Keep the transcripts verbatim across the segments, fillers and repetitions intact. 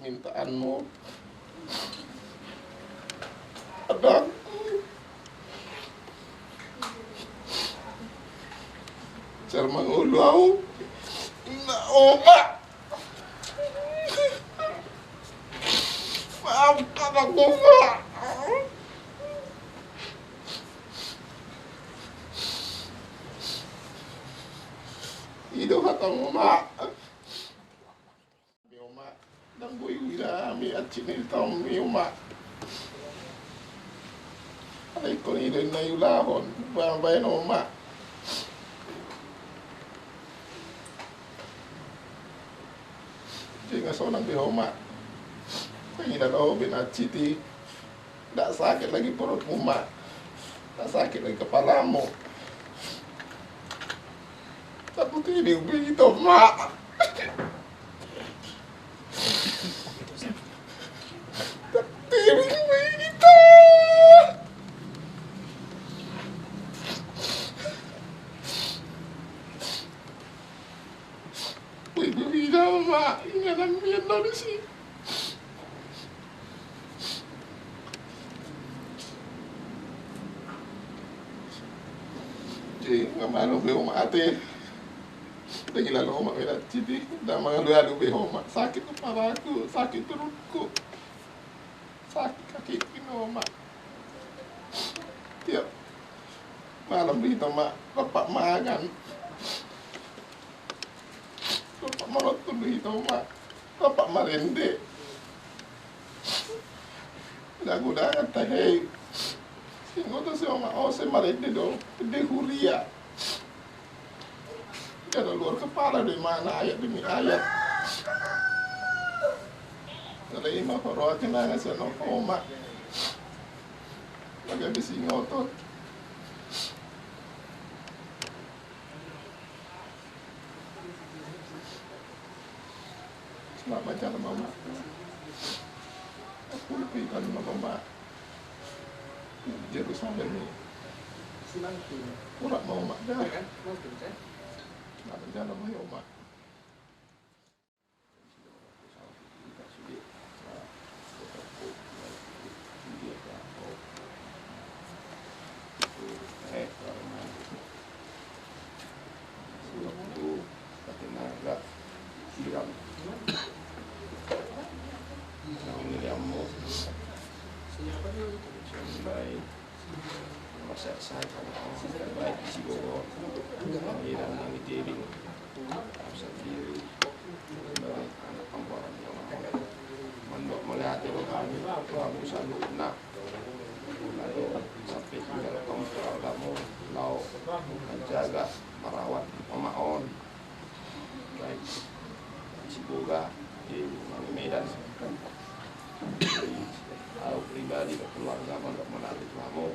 Mintaanmu. Adong. Sar mangolu au. Na, Oma. Maafkan aku, Oma. I do hatamu, Oma. Be, Oma, ndang boi huida hami hansit ni taon i, Oma. Alai ingkon i do na niulahon baen, Oma. Jadi nga sonang be ho, Oma. Ndang huida ho be na hansit i. Ndak sakit lagi perutmu, Oma. Ndak sakit lagi kepalamu. Takut ini ubi itu, Oma. Takut ini ubi itu. Wih, dia bilang, Oma, ini anak dia dari si. Jadi, nga malo be ho, Oma, ate. Lagi lalu, Oma, mela citi. Nda mangalu-alu be ho, Oma. Sakit kepalaku, sakit perutku. Sakit kakiku, Oma. Tiap malam do hita, Oma, rap mangan. Rap manonton do hita, Oma. Rap marende. Lagu dangan tahe. Singgoto si Oma, ose marende do. Rende huria. Jala luar kepala do ima na ayat demi ayat. Jala ima ho roha kenangan sian ho, Oma. Baga be singgoto. Selamat jalan, Oma. Aku lebih kan, Oma. Jerusalem ni. Kurang mau mak dah. Kan? Mungkin, kan? Nah, rencana mau ya, Mak. Waktu pakai naga siram. Nah, ini dia mau. Siapa dia? Siram baik. Masa saya kalau baik di Sibogo. Ini dan yang di Tebing. Sandiri. Sebagai anak panggoran yang mandok melihat itu kami. Kamu selalu nak. Lalu sampai tinggal kamu keluargamu. Lau menjaga, merawat Oma on. Baik di Siboga, di Medan. Jadi, au pribadi, keluarga, mandok melihat itu kamu.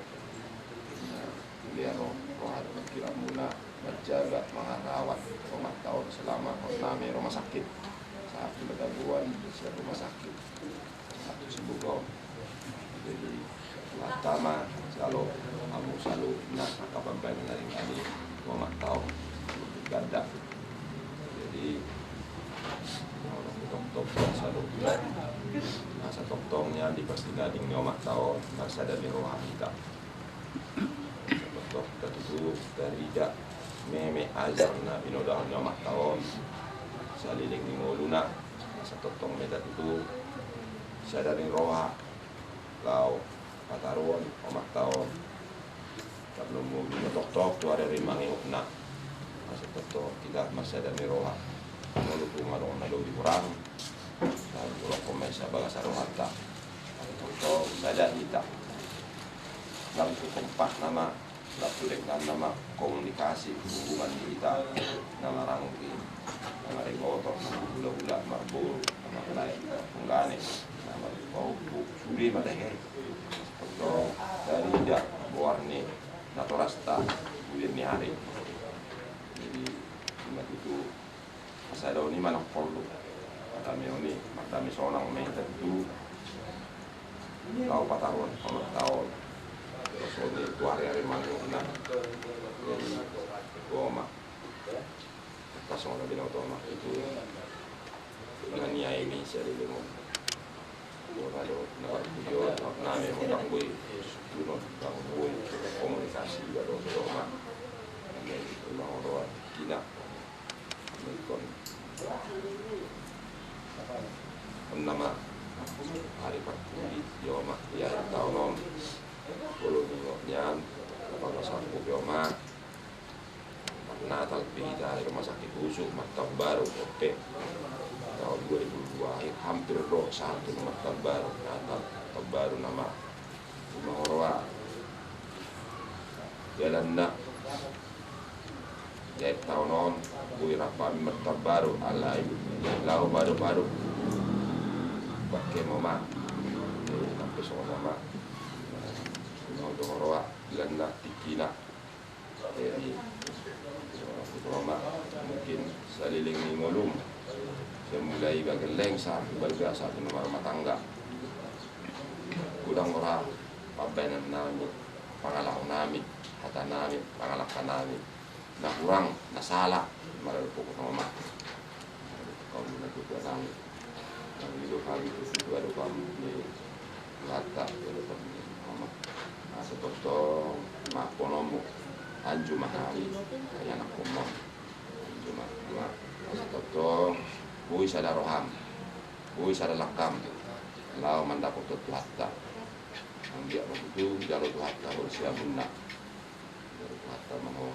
Nah, dia roh, roh ada pikiranmuna, menjaga, merawat Oma Taon selama Oma nami rumah sakit. Saat di Medabuan, di rumah sakit. Saat di Siboga. Jadi, pertama, selalu, kamu selalu, nah, kapan banyak dari kami, Oma Taon, ganda. Jadi, tongtong, selalu, nah, satongtongnya di persinading ni Oma Taon, marsada ni roha hita. Satongtong hita tutu tarida meme ajar na pinodohon ni Oma Taon saleleng ni ngoluna. Satongtong ma hita tutu sada ni roha laho pataruhon Oma Taon. Tarlumobi ma tongtong tu ari-ari mangihutna. Satongtong hita marsada ni roha. Molo tung adong na lobi hurang, na hurang ma i sa bagasan rohanta. Tongtong sada hita. Langsung kompak nama, langsung dengan nama komunikasi hubungan di hita. Nama rangki, nama rengotor, nama hula-hula, marboru, nama lain, nama punggane, nama pau, sude ma tahe. Tongtong tarida goar ni natorasta, sude ni ari. Jadi, ima tutu, asa dao ni manang porlu. Mardame on i, mardame sonang ma hita tutu. Laho pataruhon Oma Taon. Terus on i tu ari-ari mangihutna. Jadi, Oma. Pas songon na binoto ma itu. Menganiaya i saleleng on. Ari parpudi di oma di ari taon on. Bolo ni ingot nian, na parmasangkup i oma. Marnatal pe hita di rumah sakit khusus, martaon baru, ope. Taon dua ribu dua akhir, hampir do sahat tu martaon baru, Natal, taon baru nama. Ima oroa. Jalanna. Jadi taon on, boi rap hami martaon baru, alai laho baru-baru. Pakke mama. Sampai songon mama. Ima do oroa, jalanna, tingkina. Jadi, seorang putra mama, mungkin saleleng ni ngolum. Sai mulai bagelleng sahat tu balga sahat tu marumah tangga. Godang ora pambahenan nami, pangalaho nami, hata nami, pangalangka nami. Na hurang, na sala, maradophon mama. Kaum na tutua nami. Nang i do hami, tutua do hami ni Tuhanta, i do hami ni mama. Asa tongtong maafhononmu, anju ma hami, ai anakkonmu. Anju ma, ma. Asa tongtong, boi sada roham, boi sada langkam, laho mandapothon Tuhanta. Anggiat ma tutu, jalo Tuhanta, boi siamunna. Jalo Tuhanta ma ho.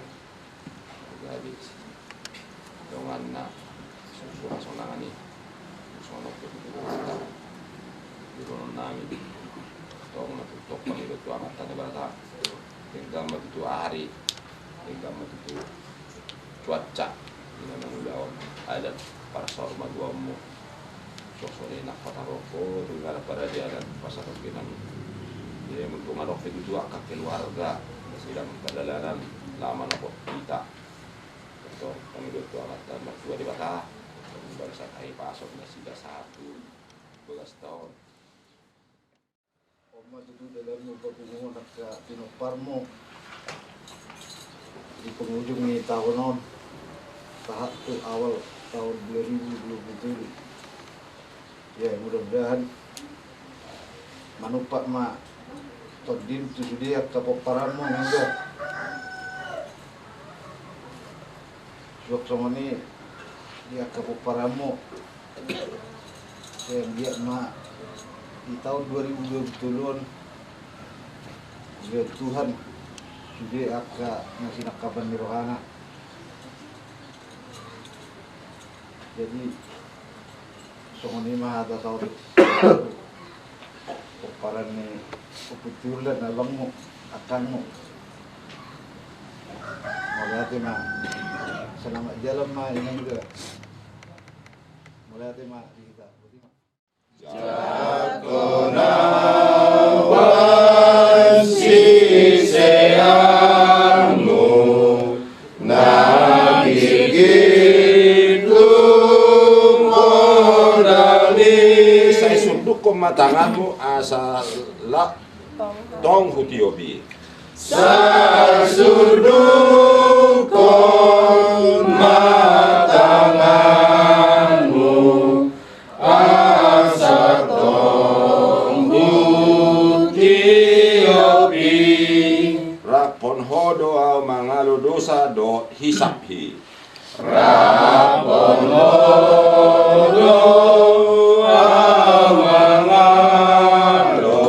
Jadi, donganna, susu hasonangan i. Songon on pe tutu hata. Di dohonon nami. Tong ma tutu pangido tu Amanta Debata. Denggan ma tutu ari. Denggan ma tutu cuaca. Di na mangulahon adat parsaurmatua mu. Songon i nang patarombo, tu nang paradianan, pasarokinan. Jadi, muntungna adong pe tutu angka keluarga, na sedang pardalanan, laho manopot hita. Tong, pangidoan tu Amanta Martua Debata, tong barisan hahipason nasida sahat tu bagasta on. On ma tutu dalanmu papunguhon angka pinomparmu di pengujung ni taon on, sahat tu awal taon dua ribu dua puluh tolu. Ya, mudah-mudahan manumpak ma tondim tu sude angka pomparanmu, hingga suang songon i di angka pomparanmu. Sai anggiat ma di taon dua ribu dua puluh tolu on, dibahen Tuhan sude angka na sinangkapan ni rohana. Jadi, songon i ma hata saut pomparan ni ompu ni tulang, abangmu, angkangmu. Mauliate ma. Selamat jalan ma, inang, da. Mauliate ma di hita. Boti ma. Jago na wan siseanmu na gigit tu modal ni. Sai sundukkon ma tanganmu asa la tong hutiop i. Sai sundukkon ma tanganmu asa tong hutiop i. Raphon ho do ahu mangalo dosa dohot hisap hi. Raphon ho do ahu mangalo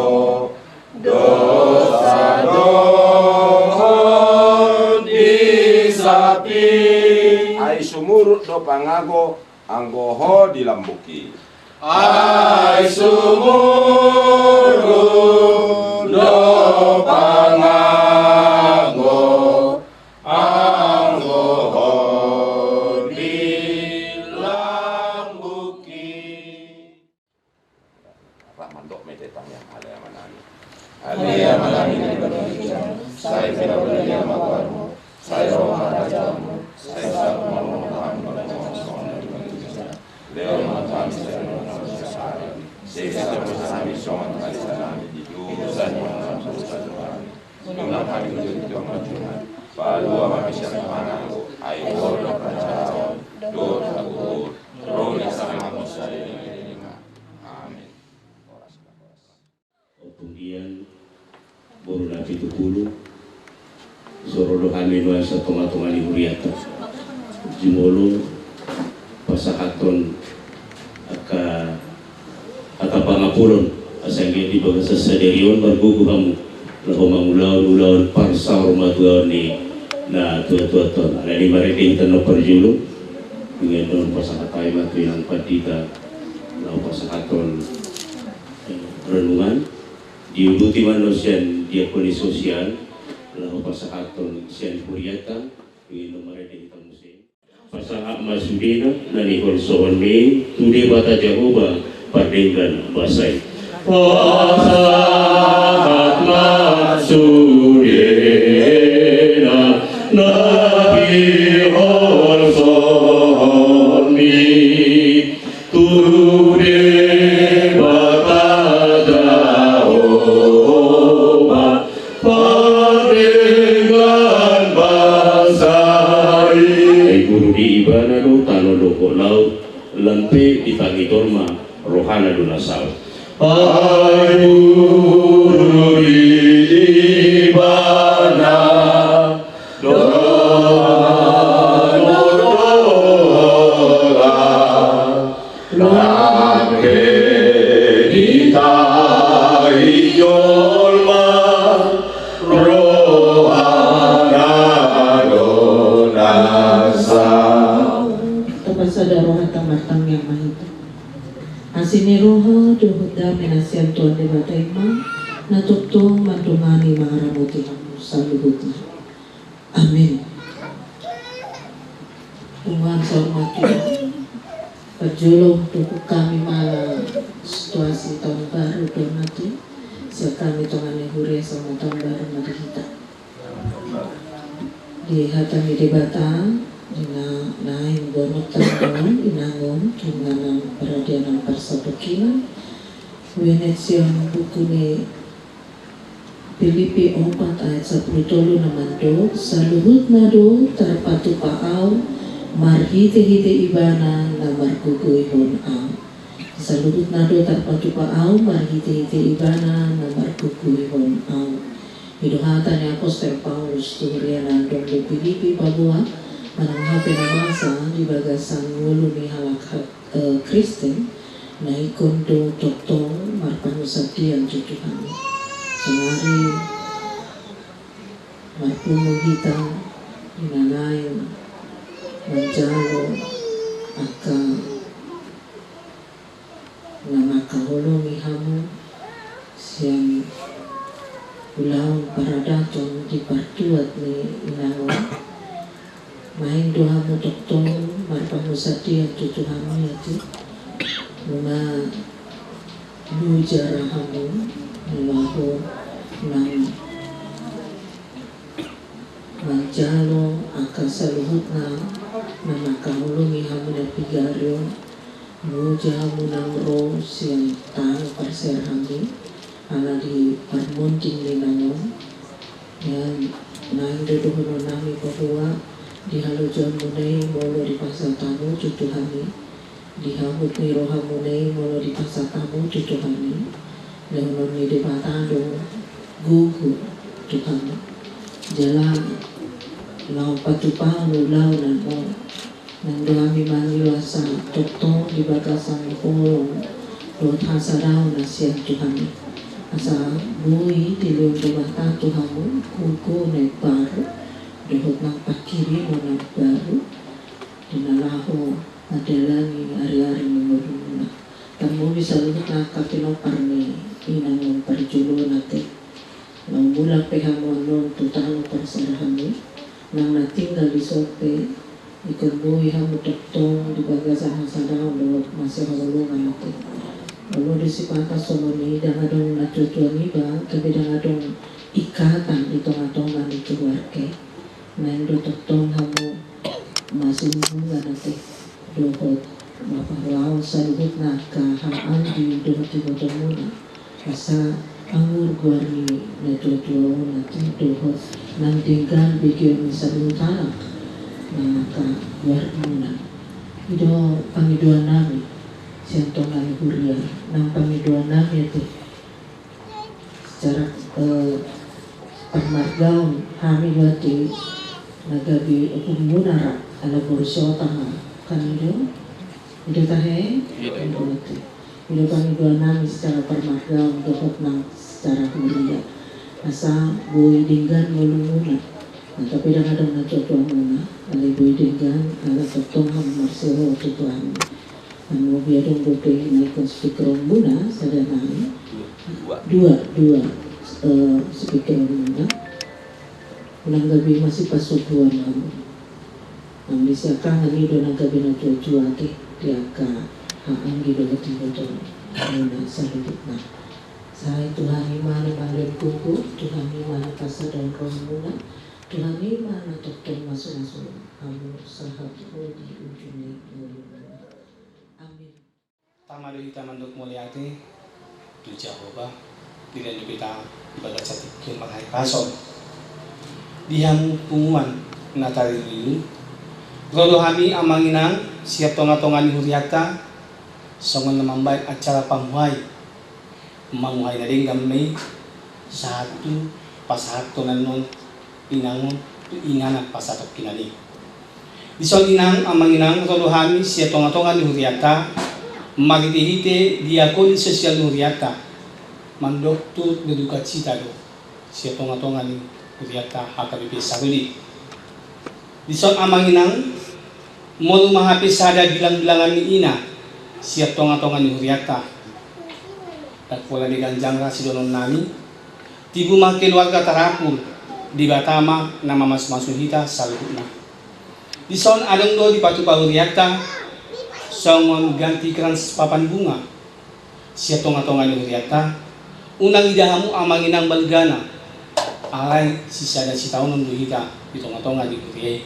dosa dohot hisap i. Ai sumurut do pangago anggo ho di lambungki. Ai sumurut do pangago anggo ho di lambungki. Rap mandok ma hita i, tangiang. Ale Amanami. Ale Amanami na di banua ginjang, sai pinarbadia ma goarmu, sai ro ma harajaonmu, sai saut ma lomo ni roham, songon na di banua ginjang. Lehon ma tu hami sadari on hami siapari, sesa ma hami songon na sisesanami di dosa ni angka na mandosa tu hami. Unang hami manjalo tu hamajunan, palua ma hami sian pangago, ai Ho do harajaon, dohot hagogoon, ro di hami saleleng ni lelengna. Amin. Ompung Ian, boru na pitupulu, so ro do hami nuaeng sian tonga-tonga ni hurianta. Jumolo pasahathon angka, angka Pangapulon, asa anggiat di bagasan sadari on margogo hamu laho mangulahon ulaon parsaurmatuaon ni natuatuanta on. Alani i marende hita na parjolo, dengan don pasahat hami ma tu inang pandita laho pasahathon, eh, renungan. Diuduti ma annon sian diakoni sosial laho pasahathon sian hurianta. Dengan don marende hita muse. Pasahat ma sudena na niholsohonmi tu Debata Jahowa pardenggan basa i. Pasahat ma sudena na niholsohonmi tu Debata Jahowa pardenggan basa i. Ai guru di Ibana do tano dohot laut, lam pe dipangido ma rohana do na saut. Ai guru di Ibana do tano dohot laut, lam pe dipangido ma rohana do na saut. Tapasada rohanta, martangiang ma hita. Asi ni roha dohot dame na sian Tuhan Debata i ma na tongtong mandongani mangaramoti hamu saluhutna. Amin. Punguan saur matua, parjolo hudokhon hami ma situasi taon baru do na tu sian hami tonga ni huria, selamat tahun baru ma di hita. Di hata ni Debata, di na naeng boanonta on, inangon, tu inganan paradianan parsapokinan, huenhet sian buku ni Pilipi opat ayat sampulu tolu na mandok, saluhutna do tarpatupa ahu marhitehite Ibana na margogoihon ahu. Saluhutna do tarpatupa ahu marhitehite Ibana na margogoihon ahu. I do hata ni apostel Paulus tu huria na adong di Pilipi paboa manang aha pe na masa di bagasan ngolu ni halak ha- eh, Kristen, na ingkon do tongtong marpangunsandean tu Tuhan i. Saonari marpungu hita di na naeng manjalo angka na mangkaholongi hamu sian ulaon paradaton di partuat ni inangon. Naeng do hamu tongtong marpangunsandean tu Tuhan i, ate. Nunga loja ra hamu na laho nang manjalo angka saluhutna na mangkaholongi hamu na pigari on. Loja hamu nang ro sian tano parsear hami, ala di parmonding ni inangon. Ia naeng do dohonon nami paboa di halojaonmuna i molo dipasahat hamu tu Tuhan i, di hahut ni rohamuna i molo dipasahat hamu tu Tuhan i, lehonon ni Debata do gogo tu hamu. Jala laho patupahon ulaon on. Naeng do hami mangido asa tongtong di bagasan holong dohot hasadaon na sian Tuhan i. Asa boi dilehon Debata tu hamu gogo na imbaru dohot nang pangkirimon na imbaru di na laho mandalangi ariari ni ngolumuna. Tarlumobi saluhutna angka pinompar ni inangon parjolo on, ate. Laho mulak pe hamu annon tu tano parsear hami, nang na tinggal dison pe, ingkon boi hamu tongtong di bagasan hasadaon dohot masihaholongan, ate. Molo do sipata songon i, ndang adong natuatua niba, gabe ndang adong ikatan di tongatonga ni keluarga i. Naeng do tongtong hamu masihubungan, ate, dohot maparlahon saluhutna angka hahaanggi dohot ibotomuna. Asa angur goar ni natuatua on, ate, dohot nang denggan begeon ni saluhut halak na angka goarmuna. I do pangidoan nami sian tonga ni huria, nang pangidoan nami, ate. Secara, eh, parmargaon hami do, ate, na gabe uhumuna ra ala boru Siotang, kan i do? I do tahe? I do, ate. Di pangidoan nami secara parmarga, dohot nang secara huria, asa boi denggan ngolumuna. Nah, tapi dang adong na tuatua muna, alai boi denggan, ala tongtong hamu marsiroha tu Tuhan. Anu, bia adong dope na ingkon speaker on muna, sada nai. Dua, dua, eh, speaker on muna. Unang gabe masipasubuan hamu. Nang disi angka anggi do na gabe na tuatua ate, di angka anggi dohot iboto muna saluhutna. Sai Tuhan i ma na mangalehon gogo, Tuhan i ma na pasada rohamuna, Tuhan i ma na tongtong masumasu hamu sahat ro di ujung ni ngolumuna. Amin. Tama do hita mandok mauliate tu Jahowa, dilehon do hita di bagasan tingki on marhahipason. Di hamu punguan na tarilu, ro do hami amang inang sian tongatonga ni hurianta, songon na mambaen acara pamuhai. Pamuhai na denggan ma i, sahat tu pasahathon annon inang on tu inganan pasahatonnami. Dison inang, amang inang, ro do hami sian tongatonga ni hurianta, marhitehite diakon sosial ni hurianta, mandok turut berdukacita do sian tongatonga ni hurianta H K B P Saroli. Dison amang inang, molo ma hape sada bilangbilangan ni ina sian tongatonga ni hurianta, ndang pola be ganjang ra sidohononnami. Tibu ma keluarga tarapul, Debata ma na mamasumasu hita saluhutna. Dison adong do dipatupa hurianta songon ganti krans papan bunga sian tongatonga ni hurianta. Unang ida hamu amang inang balgana, alai sisada sitaonon do hita di tongatonga ni huria i.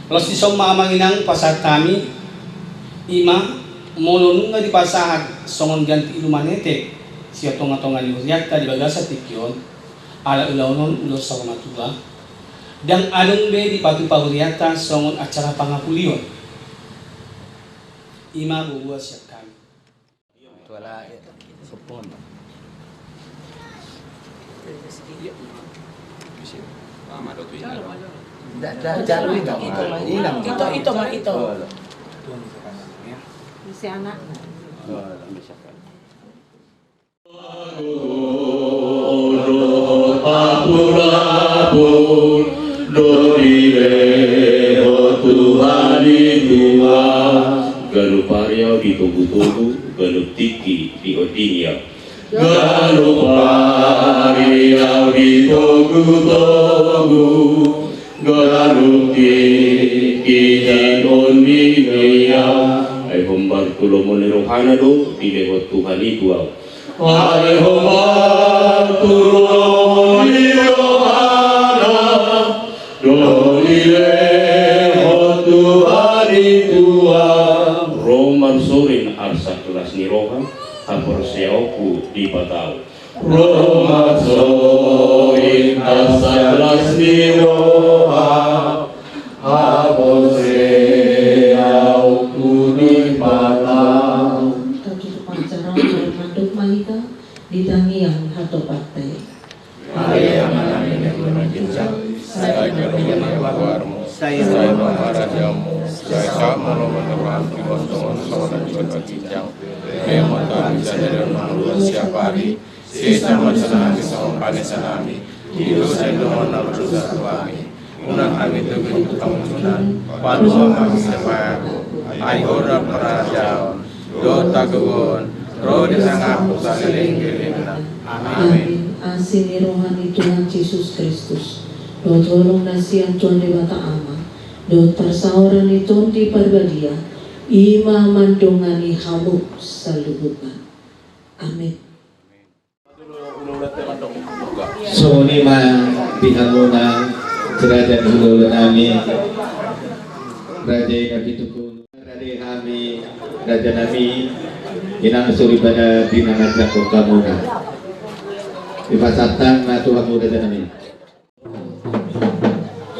Laos dison ma amang inang pasahat hami, i ma molo nunga dipasahat songon ganti ilu manetek sian tongatonga ni hurianta di bagasan tingki on, ala ulaon on ulaon saur matua, ndang adong be dipatupa hurianta songon acara pangapulion. I ma boaboa sian hami. Tuala, eh, sopongan, Bang. Nda, nda, jalo inang. Ito, ito ma, ito. Oh, lo. Isi anak. Oh, lo, bisa kan. Ganup ari au ditogutogu, ganup tingki diondingi au. Ganup ari au ditogutogu, ganup tingki diondingi au. Ai hombar tu lomo ni rohana do dilehon Tuhan i tu au. Ai hombar tu lomo ni rohana do dilehon Tuhan i tu au. Ro marsorin arsak las ni roha, haporseaonku di Debata au. Ro marsorin arsak las ni roha, haporseaonku di Debata au. Tatutup acara, mandok ma hita di tangiang hatopanta i. Ale Amanami na di banua ginjang, sai ma tingkosmu goarmu, sai loas ma harajaonmu, sai saut ma lomo ni roham di banua tonga on songon na di banua ginjang. Lehon ma tu hami sadari on haramuan siapari, sesa ma harajaon nami songon panesan nami di dosa ni dongan na mardosa tu hami. Unang hami togihon tu pangunjunan, palua ma hami sian pangago. Ai Ho do harajaon, dohot hagogoon, ro di tangiangku saleleng ni lelengna. Amen. Amen. Asi ni roha ni Tuhan Jesus Kristus, dohot holong na sian Tuhan Debata Ama, dohot parsaoran ni Tondi Parbadia, i ma mandongani hamu saluhutna. Amen. Songon i ma di hamuna raja ni hulahula nami, raja i na pitu kolo. Rade hami raja nami, inang soripada di na manjangkon hamuna. Dipasahat ma tu hamu raja nami.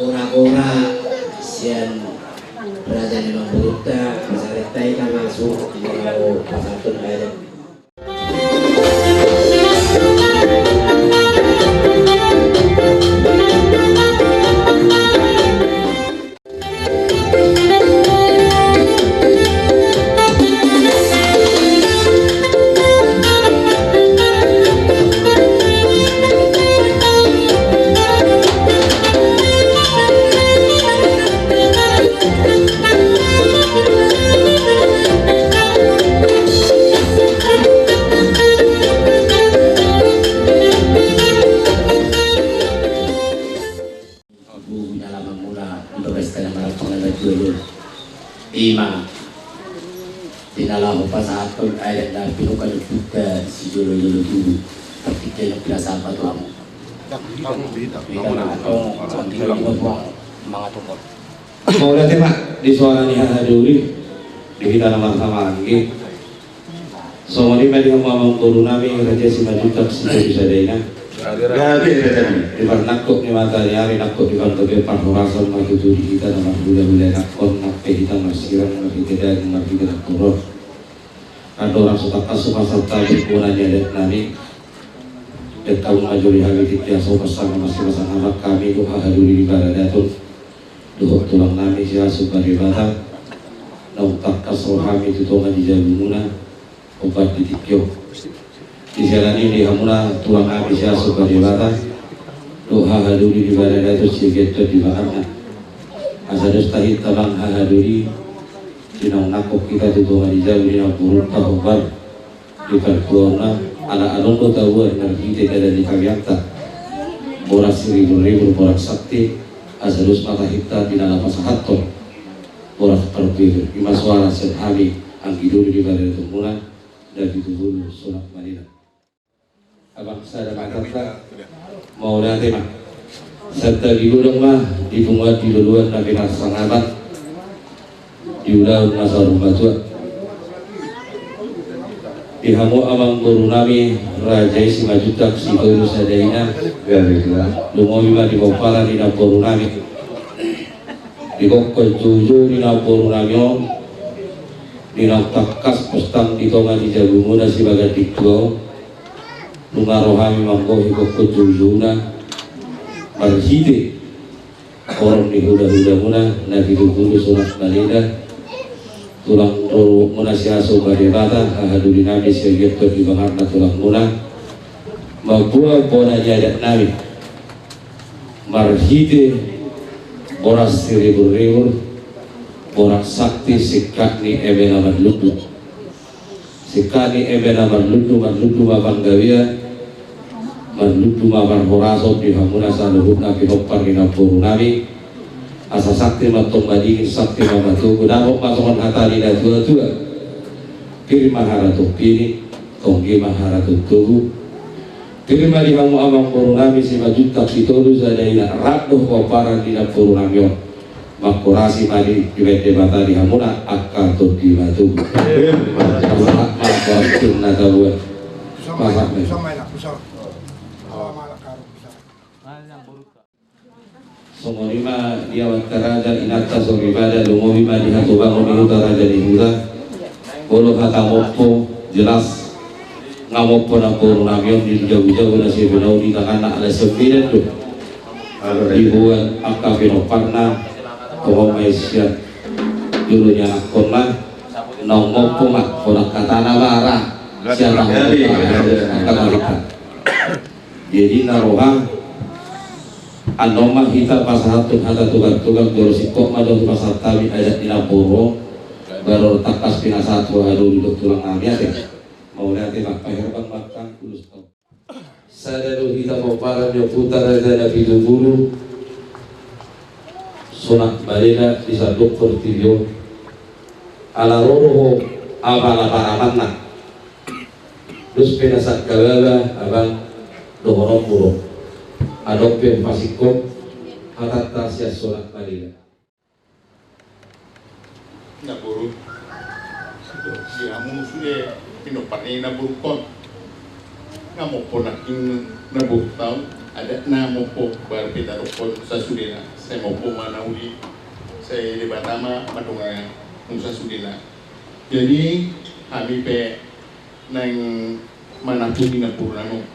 Ora-ora sian raja ni lombuta, saretai na masuk di pasahat raja. Tugu, partingkian na pinasahat ma tu hamu. Mauliate ma di soara ni hahadoli di hita na marhahamaranggi. Songon i ma di hamu amangboru nami Raja Simanjuntak Sitolu Sadaina. Gabe raja nami. Di parnangkok ni mata ni ari, nangkok ni panggabean parhorasan ma tutu di hita na marhulahula nangkon, nang pe hita marsirang marhite daging marhite nangkon. Andorang so tangkas hupasahat hami bona ni adat nami, dengkan ma jolo hami tingki asa hupasahat ma masipasahat hami dohot hahadoli di paradaton dohot tulang nami Siaso Barebata. Naung tangkas ro hami tu tonga ni jabumuna, ombar di tingki on. Di siala ni i di hamuna tulang nami Siaso Barebata dohot hahadoli di paradaton siagian tuan di pangarna. Asa dos tahinta ma hahadoli di naung nangkok hita tu tonga ni jabu ni namborunta, hombar di partuaonna, ala adong do tabuan marhite dalan ni tangiangta. Boras siribur-ribur, boras sakti, asa dos ma tahinta di na laho pasahathon boras partuatua. I ma soara sian hami anggi doli di paradatonmuna, David Tubulu Sonak Manila. Abang sada ma tanta. Mauliate ma. Santabi godang ma di punguan di loloan na pinarsangapan, di ulaon na saur matua. Di hamu amangboru nami Raja i Simanjuntak Sitolu Sadaina. Lumobi ma di pomparan ni namboru nami. Di gokhon joujou ni namboru nami on, di naung tangkas postang di tonga ni jabumuna Sibaganditua on. Nunga ro hami manggohi gokhon joujouna marhite horong ni hulahula muna na pinungkulu Sonak Manila, tulang rorobot muna Siaso Barebata, hahadoli nami siagian tuan di pangarna tulang muna, mamboan bona ni adat nami marhite boras siribur-ribur, boras sakti, singkat ni eme na marlundu. Singkat ni eme na marlundu, marlundu ma panggabean, marlundu ma parhorason di hamuna saluhutna pinompar ni namboru nami. Asa sakti ma tong madingin, sakti ma matogu, dapot ma songon hata ni natuatua: Pir ma haraton pini, tonggi ma haraton togu. Pir ma di hamu amangboru nami Simanjuntak Sitolu Sadaina, rap dohot pomparan ni namboru nami on. Mangkorasi ma di, dibahen Debata di hamuna angka tondi matogu. Pasahat ma angka angka na tabuan. Pasahat ma. Songon i ma di amanta raja, inanta soripada, lumobi ma di hatobangon ni huta, raja ni huta. Molo hata mompo, jelas nga mompo namboru nami on di jabujabu na sian binahen di tanganna, ala sian Medan do diboan angka pinomparna. Tongon ma i sian jolo ni anakkonna, naung mompo ma, pola hatana ma ra sian angka marita. Jadi na roha, annon ma hita pasahathon hata tugang-tugang, jolo singkop ma dohot pasahat hami adat ni namboru on, baru tangkas pinasahat tu hahadoli dohot tulang nami, ate. Mauliate ma, paherbang ma tangkas ulos tau. Sada do hita pomparan ni ompunta Raja Napitupulu Sonak Manila di sandok portibi on. Ala ro do ho apala paramanna. Dos pe na sangkababa, abang, dohononmu do. Adong pe pasingkop hatanta sian Sonak Manila. Namboru, di hamu sude pinompar ni namborungkon. Nga mompo nangkin namborungta on, adatna mompo, baru pe tadokkon sasudena. Sai mompo ma na uli, sai Debata ma mandongani hamu sasudena. Jadi hami pe naeng manapuni namboru nami on.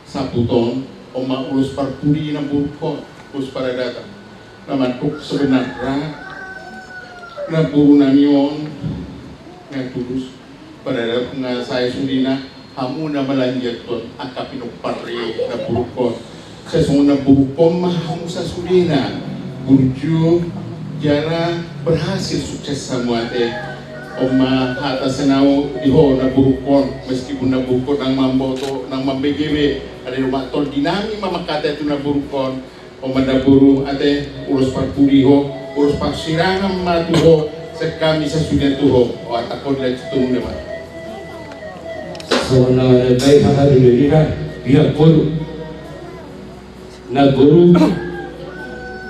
Saputon, on ma ulos parpudi namborungkon, ulos paradaton. Na mandok sebenarna namboru nami on nga tulus, paradaton nga sae sudena, hamu na malanjangkon angka pinompar ni namborungkon. Sai songon namborungkon ma hamu sasudena, burju jala berhasil, sukses hamu, ate. On ma hata sian ahu di ho namborungkon, meskipun namborungkon nang mamboto, nang mambege be, alai do ma tondi nami ma mangkatai tu namborungkon. On ma namboru, ate, ulos parpudi ho, ulos parsirangan ma tu ho, sian hami sasudena tu ho. O, hatangkon, dilanjut hamu ma. Songon na manambai hata di Biblia, di Namboru. Namboru,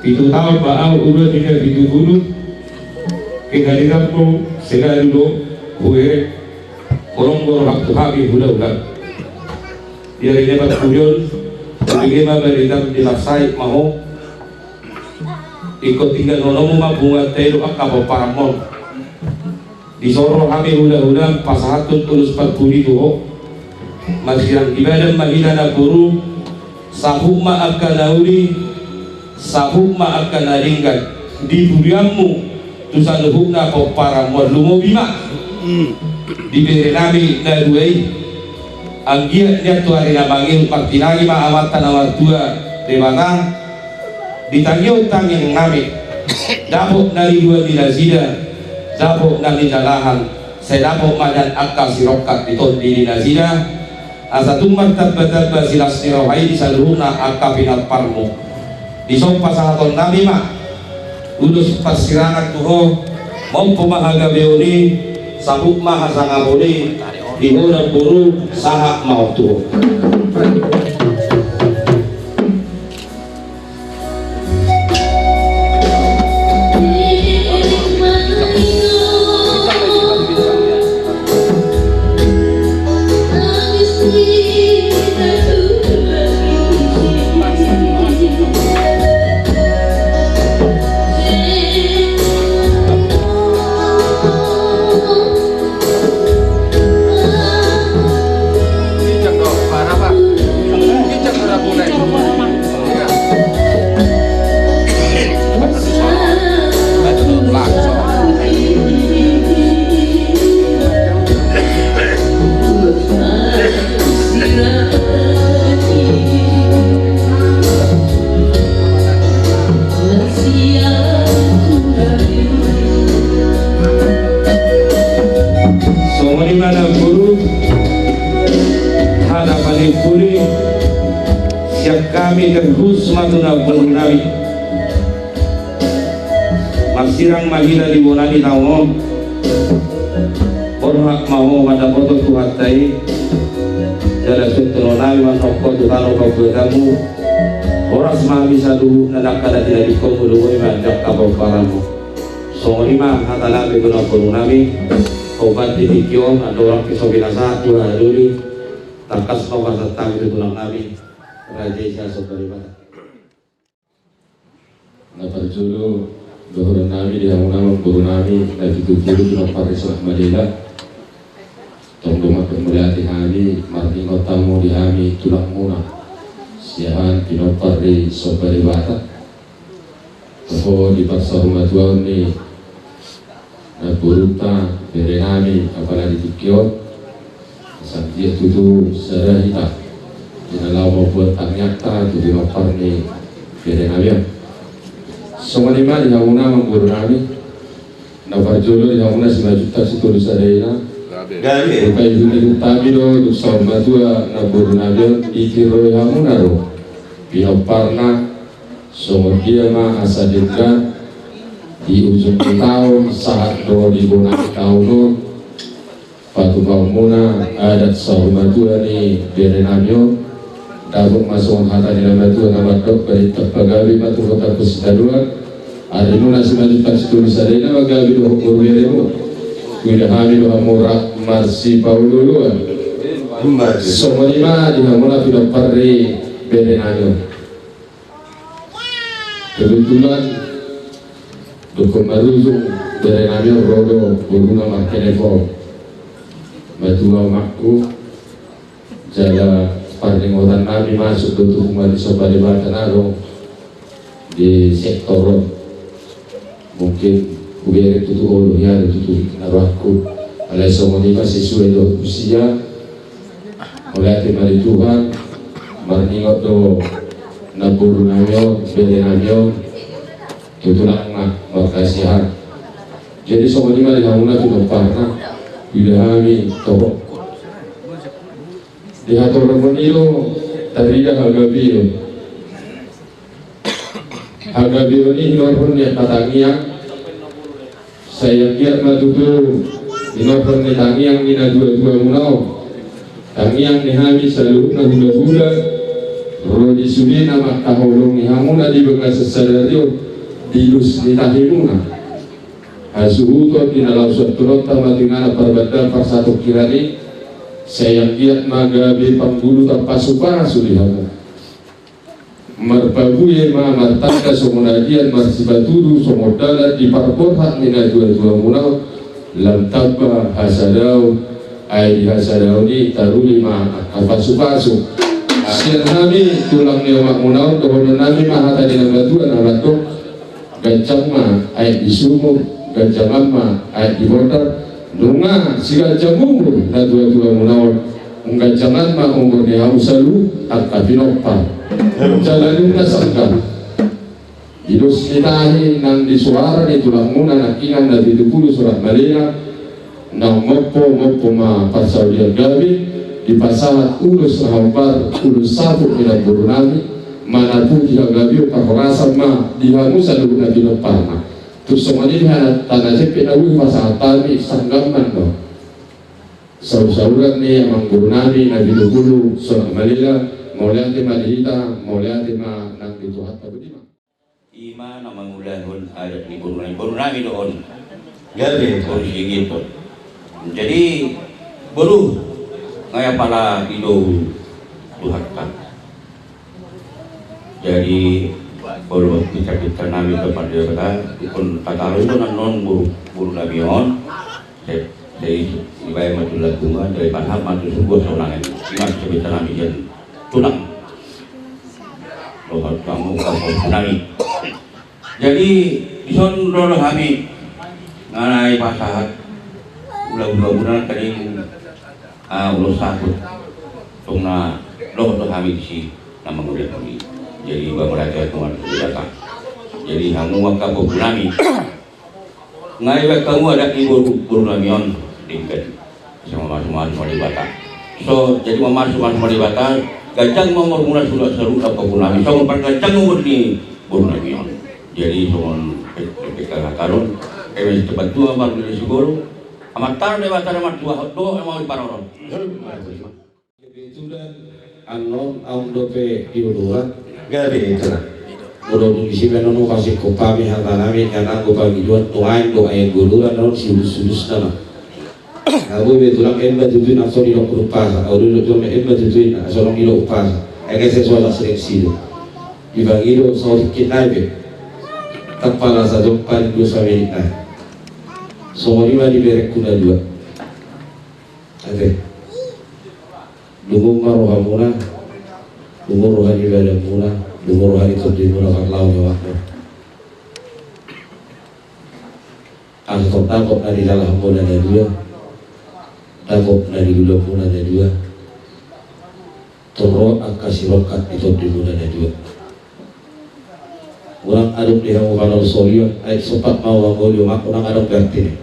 pitu taon ma au ula di na pitu pulu, kehadiranmu selalu do hubereng, holong do roham tu hami hulahula. Di ari na patupudon, hubege ma baritam, dipasahat ma ho. Ingkon tinggalhononmu ma punguanta i dohot angka pomparanmon. Dison ro hami hulahula pasahathon ulos parpudi tu ho. Marsirang di badan ma hita Namboru, sapup ma angka na uli, sapup ma angka na denggan di pudianmu tu saluhutna pomparanmon, lumobi ma di berenami na dua i. Anggiat nian tu ari na mangihut martinangi ma Amanta na martua Debata di tangiang tangiangnami, dapot na niduan ni nasida, dapot na nidalahan, sai dapot ma nian angka sirongkap ni tondi ni nasida, asa tung martambatamba silas ni roha i di saluhutna angka pinomparmu. Dison pasahatonnami ma ulos parsirangan tu ho, mompo ma hagabeon i, sapup ma hasangapon i, di ho Namboru, sahat ma on tu ho. Songon i ma Namboru, hata panimpuli sian hami, terhus ma tu Namborunami. Marsirang ma hita di bona ni taon on. Borhat ma ho mandapothon Tuhanta i. Jala suhut tano nami manongko tu tano pambuatanmu. Horas ma hami saluhutna, nangkin na tinadingkonmu, lumobi ma angka pomparanmu. Songon i ma hata nami tu Namborunami. Hombar di tingki on, andorang pe so binasahat tu hahadoli, tangkas ma pasahat hami tu tulang nami, raja i sian Somba Debata. Na parjolo, dohonon nami di hamuna amangboru nami na pitu pulu, pinompar ni Sombadela. Tong do mandok mauliate hami, marningot hamu di hami tulangmuna, siahaan pinompar ni Somba Debata. Toho di parsahumatuaon ni namborunta, bere nami, apala di tingki on, asa anggiat tutu sada hita di na laho mambuat tangiangta tu pinompar ni bere nami on. Songon i ma di hamuna amangboru nami, na parjolo di hamuna Simanjuntak Sitolu Sada Ina. Gabe. Gabe. Boha, ihut-ihut hami do tu saur matua namboru nami on, ditiroi hamuna do pinomparna. Songon dia ma asa denggan di ujung ni taon, sahat do di bona ni taon on, patupaonmuna adat saur matua ni bere nami on. Dapot ma songon hata ni na matua na mandok, barita pagabe ma tu hotangku sitadoan. Arimuna Simanjuntak Sitolu Sada Ina, ma gabe dohot boru beremu. Huida hami do hamu rap marsipaolooloan. Songon i ma di hamuna pinompar ni bere nami on. Kebetulan, dungkon marujung bere nami on, ro do boruna martelepon. Matua omakku, jala parningotan nami masuk do tu umat ni Somba Debata na adong di sektor on. Mungkin hubereng tutu olo hea do tutu na rohangku. Alai songon i ma, sesuai dohot usia, mauliate ma di Tuhan, marningot do namboru nami on, bere nami on, tu tulangna marhasiahan. Jadi songon i ma di hamuna pinomparna, huida hami toho. Di hatorangmon i do tarida hagabeon. Hagabeon i hinorhon ni angka tangiang. Sai anggiat ma tutu hinorhon ni tangiang ni na tuatua muna on. Tangiang ni hami saluhutna hulahula, ro di sudena mangkaholongi hamuna di bagasan sadari on, di dos ni tahimuna. Hasuhuton di na laho suanturonta ma tu inganan parbandaan parsatongkinan i, sai anggiat ma gabe panggulu tampasupasu di hamu. Marpabue ma martanda songon agian, marsipatudu songon dalan di parborhat ni natuatuamuna on, lam tamba hasadaon, ai di hasadaon i taruli ma angka pasupasu. Sian hami tulang ni omakmuna on dohonon nami ma hata ni natuatua na mandok. Ganjang ma aek di sumur, ganjangan ma aek di bondar. Nunga siganjang umur natuatuamuna on, umganjangan ma umur ni hamu saluhut angka pinompar. Jala nunga sanggar di dos ni tahi nang di suara ni tulangmuna nangkinan na pitu pulu Sonak Malela. Naung mompo, mompo ma parsaulian gabe, dipasahat ulos na hombar, ulos saput ni namboru nami, manaputi hagabeon parhorasan ma di hamu saluhut na pinomparna. Tung songon i ma hata na jempek na boi pasahat hami, sanggamman do. Saur-sauran ni amangboru nami na pitu pulu Sonak Malela, mauliate ma di hita, mauliate ma nang di Tuhanta. Boti ma. I ma na mangulahon adat ni boru nami, boru nami do on. Gabe. Boru Siginjot on. Jadi boru, nga ia pala didou Tuhanta. Jadi molo pinta-pinta nami tu Amanta Debata, ingkon tatarusna annon boru, boru nami on. Jadi dibaen ma tu lambungan, dipasahat ma tu surgo sonang i. I ma pinta-pinta nami sian tulang. Dohot hamu angka boru nami. Jadi dison ro do hami, nga na dipasahat ulaon, ulaon muna tadi, ah, ulos saput. Tung na dohot do hami disi na mangulahon i. Jadi ba mauliate ma tu Debata. Jadi hamu angka boru nami, nga dibaen hamu adat ni boru, boru nami on, denggan. Sai mamasu-masu ma Debata. So, jadi mamasu-masu ma Debata, ganjang ma umurmuna saluhut, saluhut angka boru nami. Songon parganjang umur ni boru nami on. Jadi songon pe-, pe-, pe-, hata on, eme sitepat tua baru di sigolo, Amanta Debata na martua, dohot ma diparorot. Kebetulan annon ahu dope di oloan. Gabe, itulah. Molo dung disi pe annon pasingkop hami hata nami, nga nanggo pangidoan, nuaeng do aek di oloan annon siulus-ulusna ma. Nga boi be tulang, emma tutu i na so didok umpasa, au didok jome emma tutu i na so didok umpasa. Enge sai so asa seleksi do. Dipangido saotik nai be. Tampala sajo paling dua samenit nai. Songon i ma di berengku na dua. Ate. Dungon ma rohamuna, dungon roha ni badanmuna, dungon roha ni tondimuna, parlaho ni omakmuna. Asa tong dapot na di jalahanmuna na dua, dapot na di ulaonmuna na dua, tong ro angka sirongkap di tondimuna na dua. Unang adong di hamu panorang sorion, ai sompat ma hamu mangoli omakku, unang adong be artina.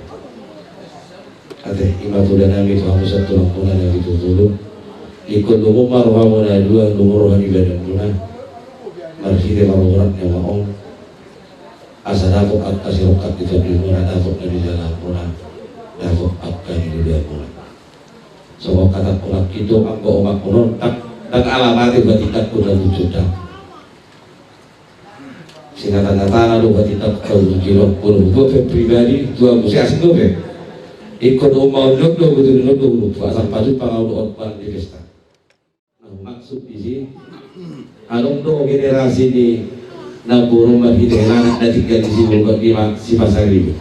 Ate, i ma poda nami tu hamu saluhutmuna na pitu pulu. Ingkon dungon ma rohamuna na dua, dungon roha ni badanmuna. Marhite parborhat ni omak on. Asa dapot angka sirongkap di tondimuna, dapot na di jalahanmuna, dapot angka di ulaonmuna. Songon hata ni omak i tu anggo omakku on, ndang, ndang ala mate batindak pun na muncul ndang. Singatan-ngatana do batindak pun na muncul on. Molo hubuat pe pribadi, tua muse asing dope. Ingkon do umbaon do, do betul do, do, do, asal pajumpang ahu dohot omakku di pesta. Na humaksud disi, adong do generasi ni namboru on marhite anak na tinggal di Sibolga i ma si Pasaribu.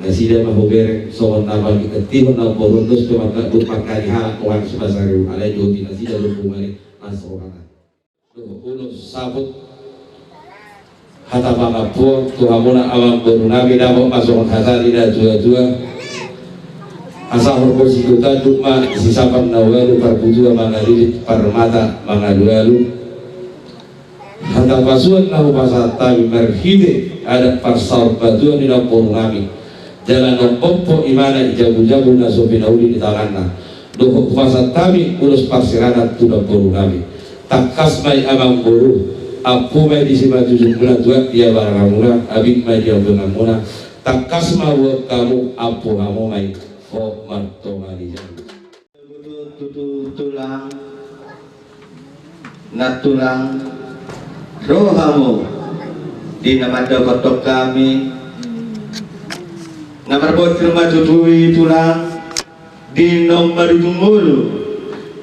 Nasida ma hubereng songon na mangkatihon namboru on dos pe mangka-, mangkali halak oan si Pasaribu, alai dohot i nasida do humari mas rohana. Dohot ulos saput, hata pangampuon tu hamuna amangboru nami, dapot ma songon hata ni natuatua. Asa horbo sitanduk ma sisapan na ualu, parbutua mangalilit, parmata mangalualu. Hata pasuan na hupasahat hami marhite adat parsaurmatuaon ni namboru nami. Jala na umpompo imana i jabujabu na so pinauli ni tanganna. Dohot hupasahat hami ulos parserahan tu namboru nami. Tangkas ma i amangboru, ampu ma i di simanjujungmuna, tuat di abaranganmuna, abit ma i di ambuanganmuna. Tangkas ma buat hamu, ampu hamu ma i. Ho martonga ni jabu. Tulang, nantulang, ro hamu di na mandapothon hami. Na marbonsir ma tutu i tulang, di naung marujung ngolu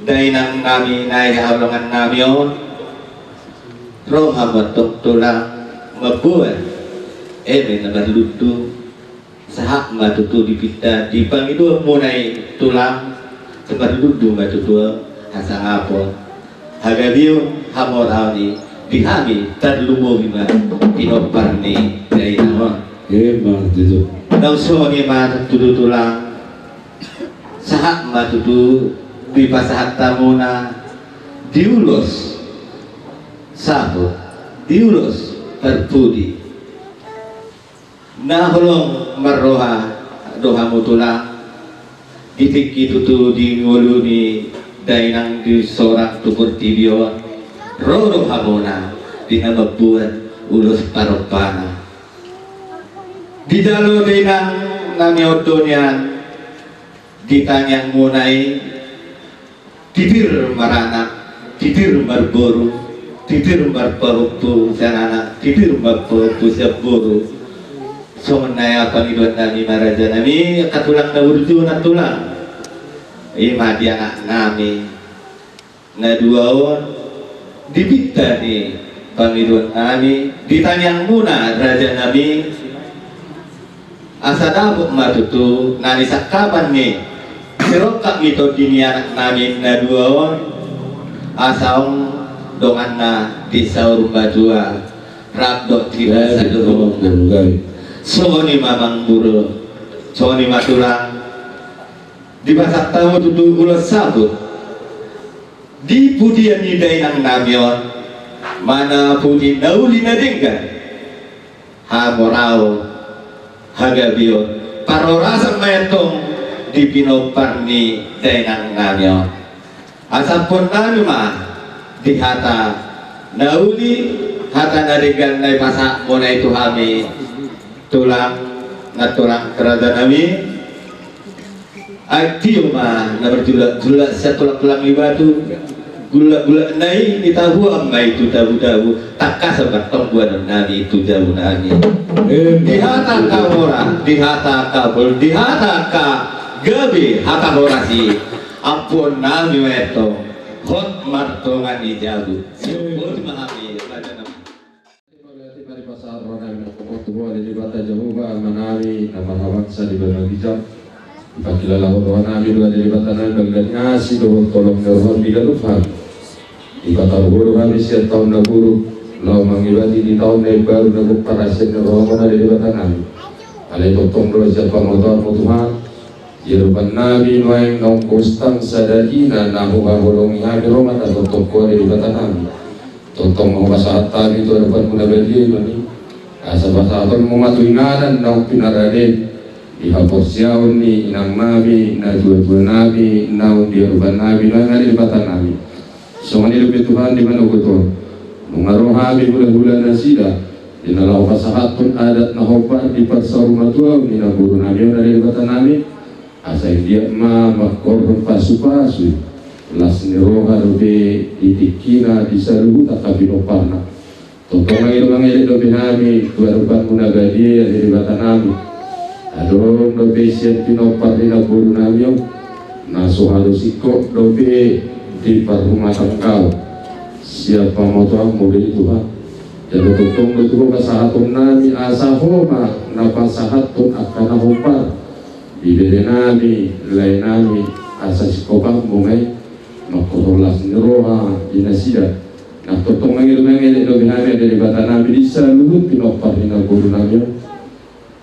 dainang nami na di haholongan nami on. Ro hamu antong tulang mamboan eme na marlundu. Sahat ma tutu di pinta di pangidoan muna i tulang, marlundu ma tutu hasangapon, hagabeon, hamoraon i di hami, tarlumobi ma pinompar ni dainang on. Emma tutu. Naung songon i ma tutu tulang. Sahat ma tutu dipasahat hamuna di ulos saput, di ulos parpudi. Na holong marroha do hamu tulang, di tingki tutu di ngolu ni dainang di sorang tu portibi on, ro do hamuna di na mamboan ulos parompanan. Dijalo dainang nami on do nian di tangiang muna i, titir maranak, titir marboru, titir marpahompu sian anak, titir marpahompu sian boru. Songon na i pangidoan nami ma raja nami, angka tulang na burju nantulang. I ma di anak nami na dua on, di pinta ni pangidoan nami, di tangiang muna raja nami. Asa dapot ma tutu na nisangkapan ni sirongkap ni tondi ni anak nami na dua on, asa ong donganna di saur matua rap dohot hita saluhutna. Songon i ma amang boru, songon i ma tulang. Dipasahat hamu tutu ulos saput di pudian ni dainang nami on, mana pudi na uli na denggan, hamoraon, hagabeon, parhorasan ma i antong di pinompar ni dainang nami on. Asa ampuon nami ma di hata na uli, hata na denggan na dipasahat muna i tu hami tulang, nantulang raja nami. Ai tio ma na marjulak-julak sian tulang-tulang ni batu. Gulak-gulak na i ditahuan ma i tu dabu-dabu, tangkasan ma antong boanon nami tu jabu nami. Di hata angka mora, di hata angka bol, di hata angka gabe, hata horas i, ampuon nami ma i antong hot martonga ni jabu. Boti ma hami raja nami. Mauliate ma dipasahat roha nami tu Ho ale Debata Jahowa Ama nami na marhabangsa di banua ginjang. Dipangkilala Ho roha nami do ale Debata nami bagian ni asi dohot holong ni roham di ganup hami. Dipataru Ho do hami sian taon na buruk laho mangibati di taon na imbaru na gok parasian ni rohamuna ale Debata nami. Alai tongtong do sian pamotoanmu Tuhan. Di adopan nami nuaeng naung hosang sada ina na huhaholongi hami ro ma na tongtong Ho ale Debata nami. Tongtong ma hupasahat hami tu adopanmu na badia i ma i. Asa pasahatonmu ma tu inganan naung pinarade di haporseaon ni inang nami na tuatua nami naung di adopan nami nuaeng ale Debata nami. Songon i dope Tuhan di manogot on. Nunga ro hami hulahula nasida di na laho pasahathon adat na hombar di parsaur matuaon ni namboru nami on ale Debata nami. Asa anggiat ma mangkorhon pasupasu las ni roha dope di tingkina di saluhut angka pinomparna. Tongtong mangido mangelek dope hami tu adopanmu na badia ale Debata nami. Adong dope sian pinompar ni namboru nami on na so halo singkop dope di parrumatanggaon sian pamotoanmu be Tuhan. Jala tongtong do tu Ho pasahaton nami asa Ho ma na pasahathon angka na hombar di bere nami, lae nami, asa singkopanmu ma i mangkorhon las ni roha di nasida. Na tongtong mangido mangelek dope hami ale Debata nami di saluhut pinompar ni namboru nami on.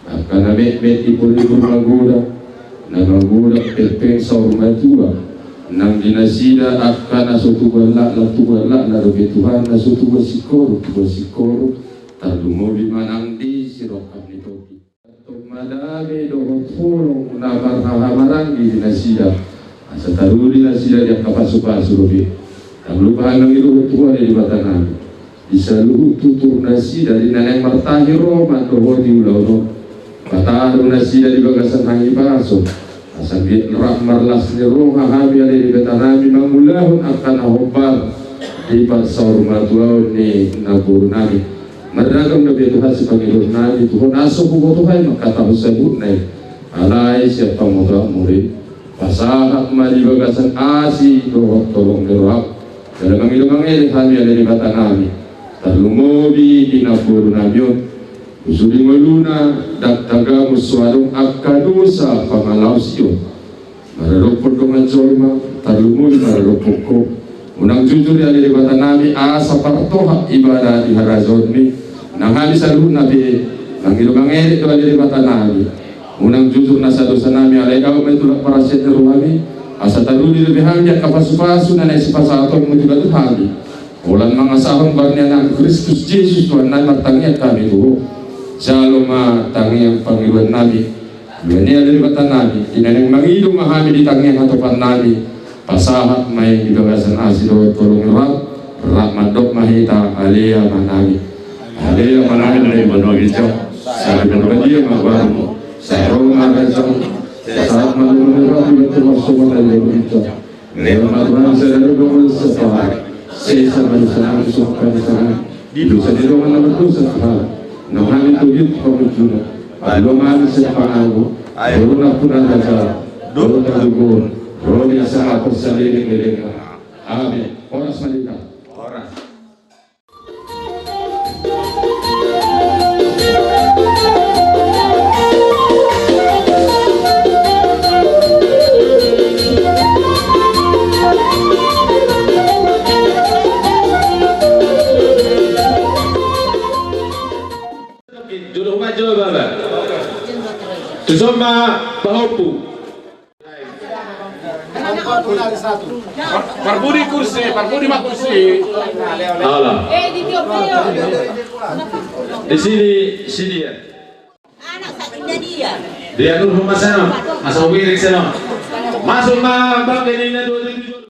Angka na metmet di poli purmagoda, na magodang pengpeng saur matua, nang di nasida angka na so tubu anakna, tubu anakna dope Tuhan na so tubu singkoru, tubu singkoru, tarlumobi ma nang di sirongkap ni tondi. Tong ma dame dohot holong na marhahamaranggi di nasida. Asa taruli nasida di angka pasupasu dope. Ndang lupa hami mangido tu Ho ale Debata nami. Di saluhut tutur nasida di na naeng martahi ro mandok Ho di ulaon on. Pataru nasida di bagasan hahipason. Asa anggiat rap marlas ni roha hami ale Debata nami mangulahon angka na hombar di parsaurmatuaon ni namboru nami. Marragam do be Tuhan sipangidoan nami, Tuhan, asa huboto hami mangkatahon saluhutna i. Alai sian pamotoanmu do i, pasahat ma di bagasan asi dohot holong ni roham jala mangido mangelek hami ale Debata nami, tarlumobi di namboru nami on. Hujulu ni ngoluna, ndang tagamus so adong angka dosa pangalaosion maradophon dongan jolma, tarlumobi maradophon ho. Unang jujur i ale Debata nami asa partohap ibana di harajaonmi nang hami saluhutna be mangido mangelek do ale Debata nami. Unang jujur nasa dosa nami alai dao ma i tulak parasiat ni rohami, asa taruli dope hami angka pasupasu na naeng sipasahatonmu tu hami. Holan mangasahon goar ni Anakmu Kristus Jesus Tuhannami martangiang hami tu Ho. Jalo ma tangiang pangidoannami. Ia ni ale Debatanami, di na naeng mangido ma hami di tangiang hatopannami, pasahat ma i di bagasan asi dohot holong ni roham, rap mandok ma hita Ale Amanami. Ale Amanami na di banua ginjang, sai pinarbadia ma goarmu, sai ro ma harajaonmu, sai sahat ma lomo ni roham di banua ginjang. Lehon ma Tuhan sadari on siapari, sesa ma dosanami songon panesanami di dosa ni dongan na mardosa tu hami. Unang hami togihon tu pangunjunan, palua ma hami sian pangago, ai boru na puna raja, dohot hatoguon, ro di asa ator saleleng lelengna. Amen. Horas ma di hita. Horas. Jolo ma, jolo baba. Tuson ma pahompu. Par-, parbudi kursi, parbudi ma kursi. Ala. Di sini, sini ya. Dia dulu rumah sana, asa ubirik sana. Masuk ma bangke ni na dua tujuh.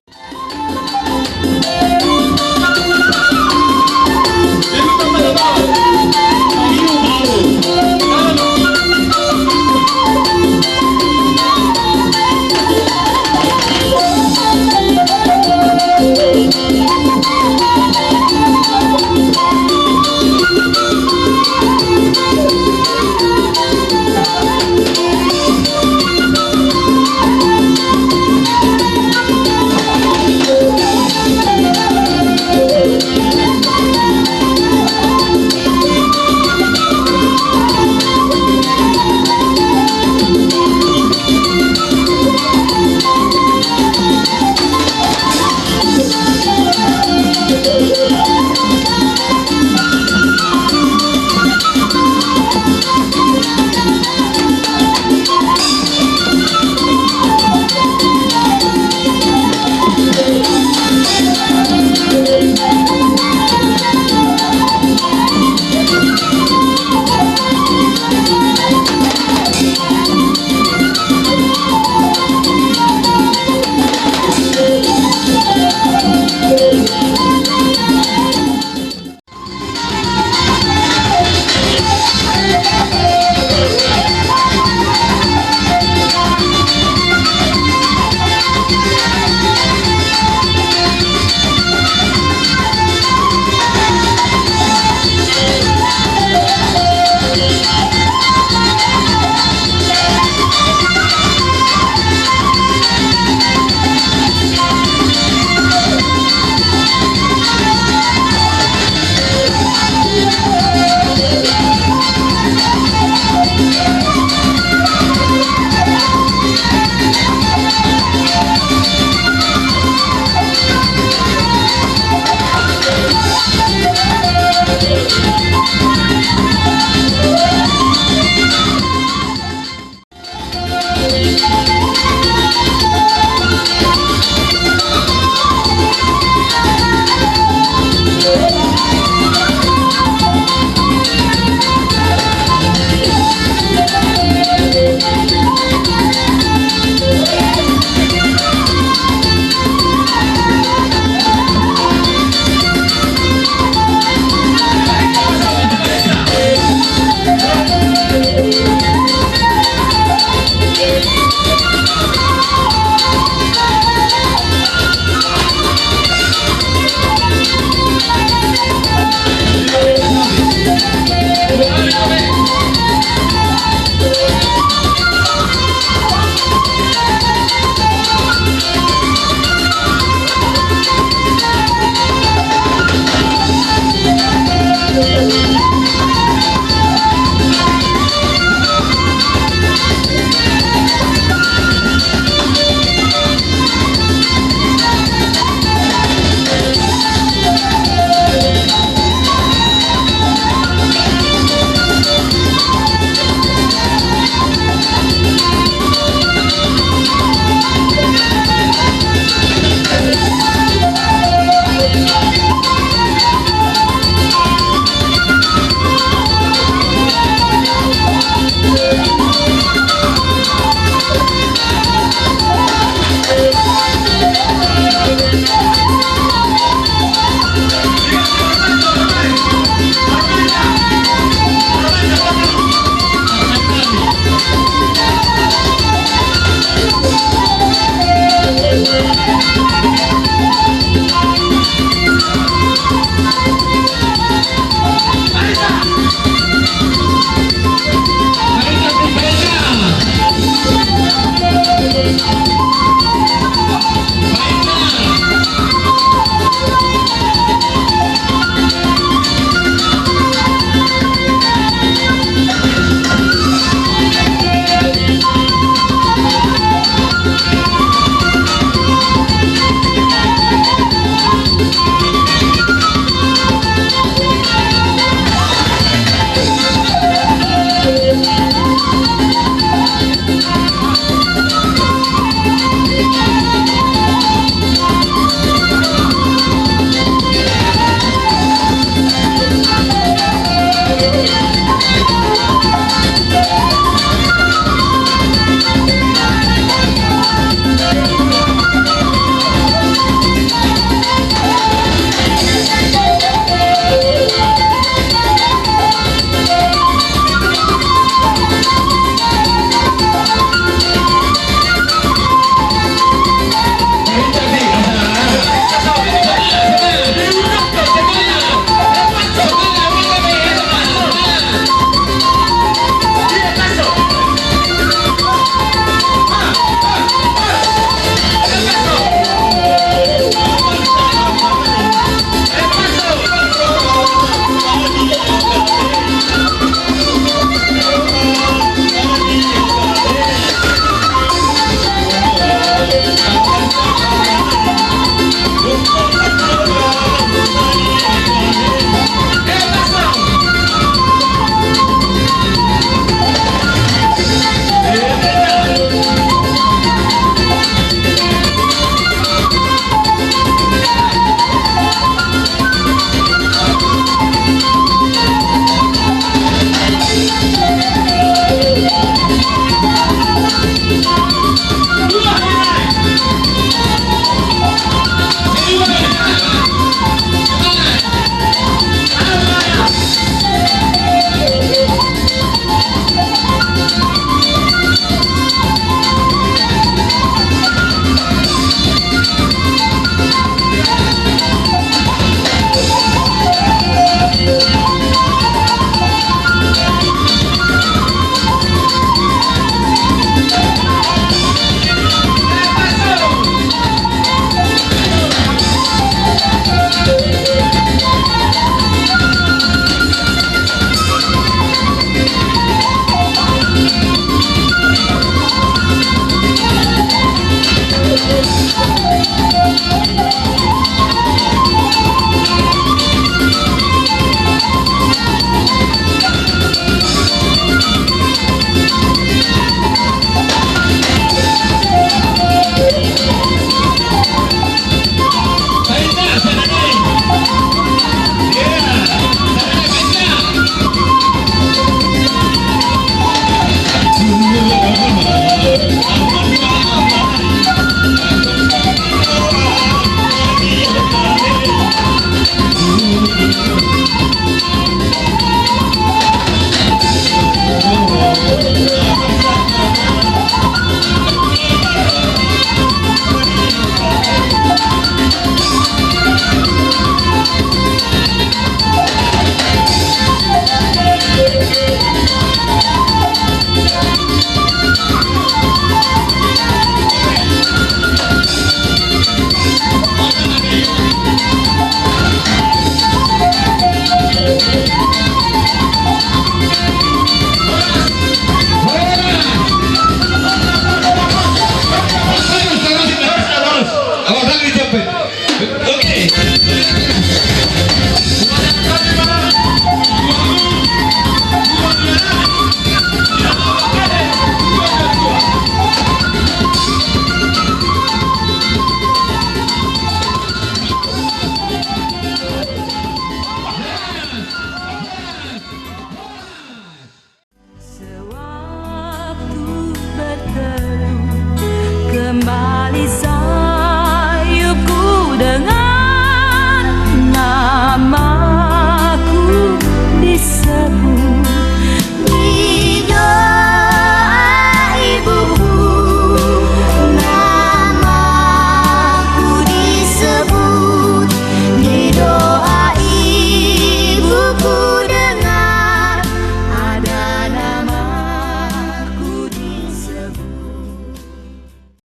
Oke.